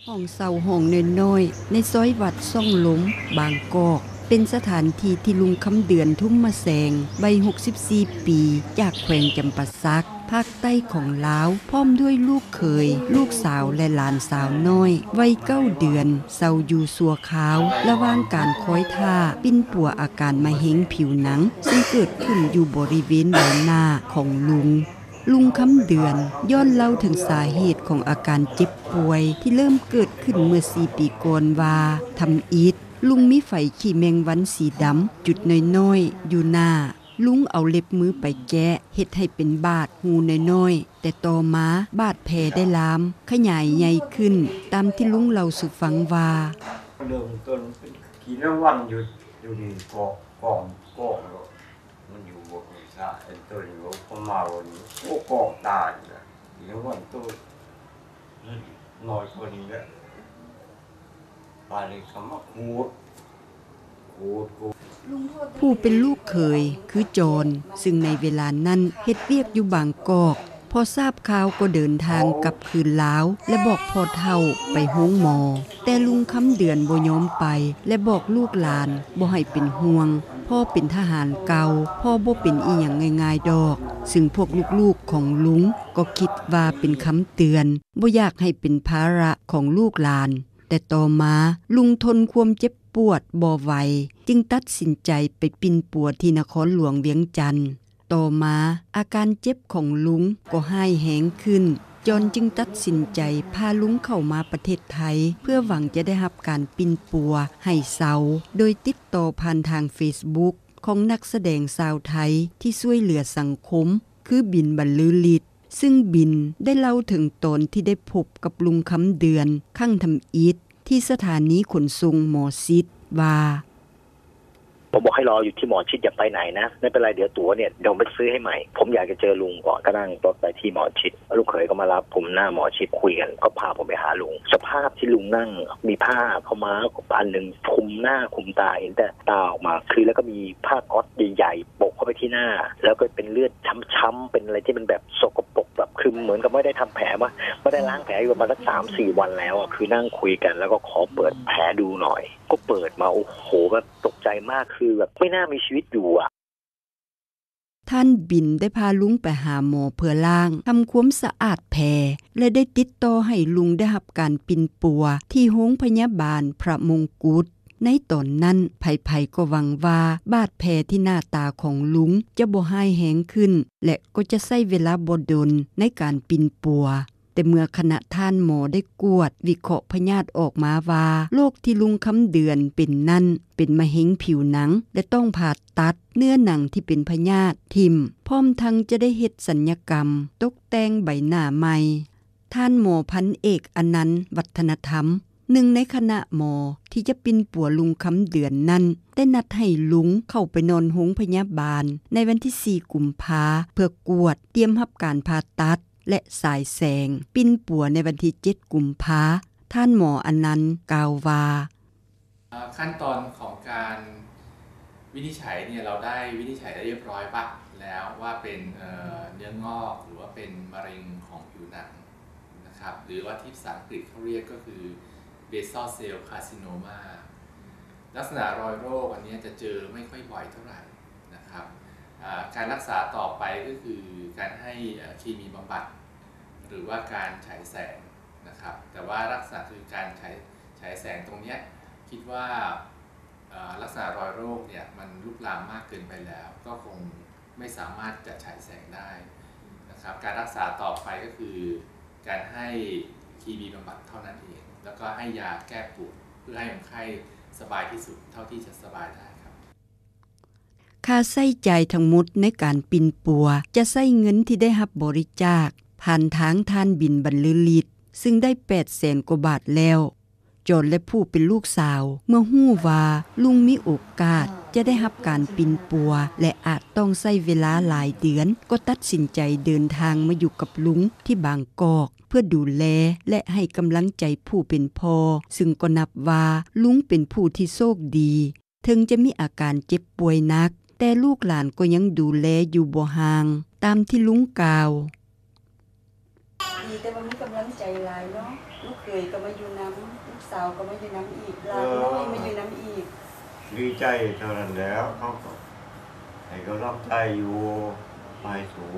ຫ້ອງເຊົ່າຫ້ອງນ້ອຍໆ ໃນຊອຍວັດຊ່ອງລົມ, ບາງກອກ, ເປັນສະຖານທີ່ທີ່ລຸງຄຳເດືອນ ທຸມມະແສງ ໄວຫົກສິບສີ່ປີ ຈາກແຂວງຈຳປາສັກ ພາກໃຕ້ຂອງລາວ ພ້ອມດ້ວຍລູກເຂີຍ, ລູກສາວ ແລະ ຫຼານສາວນ້ອຍ ໄວເກົ້າເດືອນ ເຊົ່າຢູ່ຊົ່ວຄາວ ລະຫວ່າງການຄອຍຖ້າປິ່ນປົວອາການມະເຮັງຜິວໜັງ ຊຶ່ງເກີດຂຶ້ນຢູ່ບໍລິເວນໃບໜ້າຂອງລຸງ. ລຸງຄຳເດືອນ ຍ້ອນເລົ່າເຖິງສາເຫດຂອງອາການເຈັບປ່ວຍ ທີ່ເລີ່ມເກີດຂຶ້ນເມື່ອສີ່ປີກ່ອນວ່າ ທຳອິດ ລຸງມີໄຝຂີ້ແມງວັນສີດຳຈຸດນ້ອຍໆຢູ່ໜ້າ. ລຸງເອົາເລັບມືໄປແກະ ເຮັດໃຫ້ເປັນບາດຮູນ້ອຍໆ, ແຕ່ຕໍ່ມາບາດແຜໄດ້ລາມຂະຫຍາຍໃຫຍ່ຂຶ້ນ ຕາມທີ່ລຸງເລົ່າສູ່ຟັງວ່າ ເລີ່ມຕົ້ນເປັນຂີ້ແມງວັນຢູ່ ຢູ່ນີ້ ກອງ ກອງ ກອງໂລດ ມັນຢູ່ບໍ່ມີສາ ເປັນຕົ້ນຢູ່ປະມານນີ້ ໂອ້ ກອງຕາຍລະ ຂີ້ແມງວັນໂຕ ນ້ອຍກວ່ານີ້ແຫຼະ ບາດນີ້ກໍມາຂູດ ຂູດ ຂູດ. ຜູ້ເປັນລູກເຂີຍຄືຈອນ ຊຶ່ງໃນເວລານັ້ນເຮັດວຽກຢູ່ບາງກອກ, ພໍຊາບຂ່າວກໍເດີນທາງກັບຄືນລາວ ແລະ ບອກພໍ່ເຖົ້າໄປໂຮງໝໍ, ແຕ່ລຸງຄຳເດືອນບໍ່ຍອມໄປ ແລະ ບອກລູກຫຼານບໍ່ໃຫ້ເປັນຫ່ວງ, ພໍ່ເປັນທະຫານເກົ່າ, ພໍ່ບໍ່ເປັນອີ່ຫຍັງງ່າຍໆດອກ, ຊຶ່ງພວກລູກໆຂອງລຸງກໍຄິດວ່າເປັນຄຳເຕືອນ, ບໍ່ຢາກໃຫ້ເປັນພາລະຂອງລູກຫຼານ. ແຕ່ຕໍ່ມາລຸງທົນຄວາມເຈັບປວດບໍ່ໄຫວ ຈຶ່ງຕັດສິນໃຈໄປປິ່ນປົວທີ່ນະຄອນຫຼວງວຽງຈັນ. ຕໍ່ມາອາການເຈັບຂອງລຸງກໍຮ້າຍແຮງຂຶ້ນ, ຈອນຈຶ່ງຕັດສິນໃຈພາລຸງເຂົ້າມາປະເທດໄທ ເພື່ອຫວັງຈະໄດ້ຮັບການປິ່ນປົວໃຫ້ເຊົາ, ໂດຍຕິດຕໍ່ຜ່ານທາງເຟສບຸກຂອງນັກສະແດງຊາວໄທທີ່ຊ່ວຍເຫຼືອສັງຄົມ ຄື ບິນ ບັນລືລິດ. ຊຶ່ງບິນໄດ້ເລົ່າເຖິງຕອນທີ່ໄດ້ພົບກັບລຸງຄຳເດືອນຄັ້ງທຳອິດ ທີ່ສະຖານີຂົນສົ່ງໝໍຊິດວ່າ ผมบอกให้รออยู่ที่หมอชิต อย่าไปไหนนะ ไม่เป็นไร เดี๋ยวตั๋วเนี่ย เดี๋ยวผมไปซื้อให้ใหม่ ผมอยากจะเจอลุงก่อน ก็นั่งรถไปที่หมอชิต ลุงเขยก็มารับผมหน้าหมอชิต คุยกัน ก็พาผมไปหาลุง สภาพที่ลุงนั่ง มีผ้าขาวม้าอันหนึ่งคลุมหน้าคลุมตา เห็นแต่ตาออกมา คือ แล้วก็มีผ้าก๊อซใหญ่ๆ โปะเข้าไปที่หน้า แล้วก็เป็นเลือดช้ำๆ เป็นอะไรที่มันแบบสกปรก แบบ คือเหมือนกับไม่ได้ทำแผลมา ไม่ได้ล้างแผลอยู่ประมาณสักสามสี่วันแล้วอะ คือนั่งคุยกัน แล้วก็ขอเปิดแผลดูหน่อย ก็เปิดมา โอ้โห แบบตกใจมาก คือแบบไม่น่ามีชีวิตอยู่อะ ທ່ານ ບິນ ໄດ້ພາລຸງໄປຫາໝໍເພື່ອລ້າງທຳຄວາມສະອາດແຜ ແລະ ໄດ້ຕິດຕໍ່ໃຫ້ລຸງໄດ້ຮັບການປິ່ນປົວທີ່ໂຮງພະຍາບານພະມົງກຸດ. ໃນຕອນນັ້ນໃຜໆກໍຫວັງວ່າບາດແຜທີ່ໜ້າຕາຂອງລຸງຈະບໍ່ຮ້າຍແຮງຂຶ້ນ ແລະ ກໍຈະໃຊ້ເວລາບໍ່ດົນໃນການປິ່ນປົວ. ແຕ່ເມື່ອຄະນະທ່ານໝໍໄດ້ກວດວິເຄາະພະຍາດອອກມາວ່າ ໂລກທີ່ລຸງຄຳເດືອນເປັນນັ້ນເປັນມະເຮັງຜິວໜັງ ແລະ ຕ້ອງຜ່າຕັດເນື້ອໜັງທີ່ເປັນພະຍາດຖິ້ມ, ພ້ອມທັງຈະໄດ້ເຮັດສັນຍະກຳຕົກແຕ່ງໃບໜ້າໃໝ່. ທ່ານໝໍພັນເອກ ອະນັນ ວັດທະນະທຳ ໜຶ່ງໃນຄະນະໝໍທີ່ຈະປິ່ນປົວລຸງຄຳເດືອນນັ້ນ ໄດ້ນັດໃຫ້ລຸງເຂົ້າໄປນອນໂຮງພະຍາບານໃນວັນທີສີ່ ກຸມພາ ເພື່ອກວດ, ຕຽມຮັບການຜ່າຕັດ ແລະ ສາຍແສງປິ່ນປົວໃນວັນທີເຈັດ ກຸມພາ. ທ່ານໝໍ ອະນັນ ກ່າວວ່າ เอ่อ ขั้นตอนของการวินิจฉัยเนี่ย เราได้วินิจฉัยเรียบร้อยปะแล้วว่าเป็น เอ่อ เนื้องอกหรือว่าเป็นมะเร็งของผิวหนังนะครับ หรือว่าที่ภาษาอังกฤษเขาเรียกก็คือ basal cell carcinoma ลักษณะรอยโรคอันเนี้ยจะเจอไม่ค่อยบ่อยเท่าไหร่นะครับ อ่า การรักษาต่อไปก็คือการให้ เอ่อ เคมีบำบัด หรือว่าการฉายแสงนะครับ แต่ว่าลักษณะคือการฉาย ฉายแสงตรงเนี้ย คิดว่า เอ่อ ลักษณะรอยโรคเนี่ยมันลุกลามมากเกินไปแล้ว ก็คงไม่สามารถจะฉายแสงได้นะครับ การรักษาต่อไปก็คือการให้เคมีบำบัดเท่านั้นเอง แล้วก็ให้ยาแก้ปวดเพื่อให้คนไข้สบายที่สุดเท่าที่จะสบายได้ครับ ຄ່າໃຊ້ຈ່າຍທັງໝົດໃນການປິ່ນປົວ ຈະໃຊ້ເງິນທີ່ໄດ້ຮັບບໍລິຈາກຜ່ານທາງທ່ານ ບິນ ບັນລືລິດ ຊຶ່ງໄດ້ແປດແສນກວ່າບາດແລ້ວ. ຈອນ ແລະ ຜູ້ເປັນລູກສາວ ເມື່ອຮູ້ວ່າລຸງມີໂອກາດຈະໄດ້ຮັບການປິ່ນປົວ ແລະ ອາດຕ້ອງໃຊ້ເວລາຫຼາຍເດືອນ ກໍຕັດສິນໃຈເດີນທາງມາຢູ່ກັບລຸງທີ່ບາງກອກ ເພື່ອດູແລ ແລະ ໃຫ້ກຳລັງໃຈຜູ້ເປັນພໍ່, ຊຶ່ງກໍນັບວ່າລຸງເປັນຜູ້ທີ່ໂຊກດີ ເຖິງຈະມີອາການເຈັບປ່ວຍໜັກ, ແຕ່ລູກຫຼານກໍຍັງດູແລຢູ່ບໍ່ຫ່າງ, ຕາມທີ່ລຸງກ່າວ. ດີແຕ່ວ່າມີກຳລັງໃຈຫຼາຍເນາະ ລູກເຂ ເຂີຍກໍມາຢູ່ນຳ ລູກສາວກໍມາຢູ່ນຳອີກ ຫຼານນ້ອຍມາຢູ່ນຳອີກ ດີໃຈເທົ່ານັ້ນແຫຼະ ເຮົາກໍໃຫ້ກຳລັງໃຈຢູ່ ໃຫ້ສູ້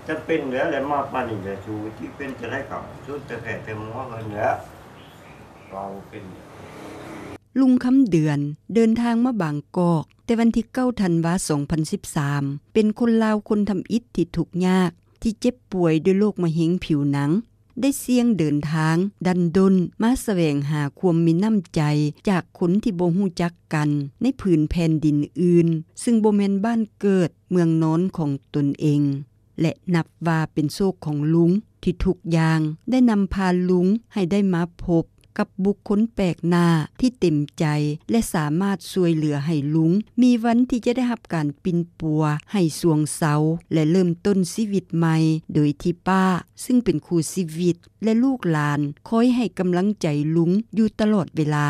ຈຳເປັນແຫຼະ ແລະມາປານນີ້ແຫຼະ ສູ້ຊິເປັນຈັ່ງໃດກໍສຸດແຕ່ແພດແຕ່ໝໍເພິ່ນແຫຼະ ວ່າບໍ່ເປັນ. ລຸງຄຳເດືອນເດີນທາງມາບາງກອກ ແຕ່ວັນທີເກົ້າທັນວາ ສອງພັນສິບສາມ ເປັນຄົນລາວຄົນທຳອິດທີ່ທຸກຍາກ ທີ່ເຈັບປ່ວຍດ້ວຍໂລກມະເຮັງຜິວໜັງ ໄດ້ສ່ຽງເດີນທາງດັນດົນມາສະແຫວງຫາຄວາມມີນ້ຳໃຈຈາກຄົນທີ່ບໍ່ຮູ້ຈັກກັນໃນຜືນແຜ່ນດິນອື່ນ ຊຶ່ງບໍ່ແມ່ນບ້ານເກີດເມືອງນອນຂອງຕົນເອງ ແລະ ນັບວ່າເປັນໂຊກຂອງລຸງທີ່ທຸກຢ່າງໄດ້ນຳພາລຸງໃຫ້ໄດ້ມາພົບກັບບຸກຄົນແປກໜ້າທີ່ເຕັມໃຈ ແລະ ສາມາດຊ່ວຍເຫຼືອໃຫ້ລຸງມີວັນທີ່ຈະໄດ້ຮັບການປິ່ນປົວໃຫ້ສວງເຊົາ ແລະ ເລີ່ມຕົ້ນຊີວິດໃໝ່ ໂດຍທີ່ປ້າ ຊຶ່ງເປັນຄູ່ຊີວິດ ແລະ ລູກຫຼານຄອຍໃຫ້ກຳລັງໃຈລຸງຢູ່ຕະຫຼອດເວລາ.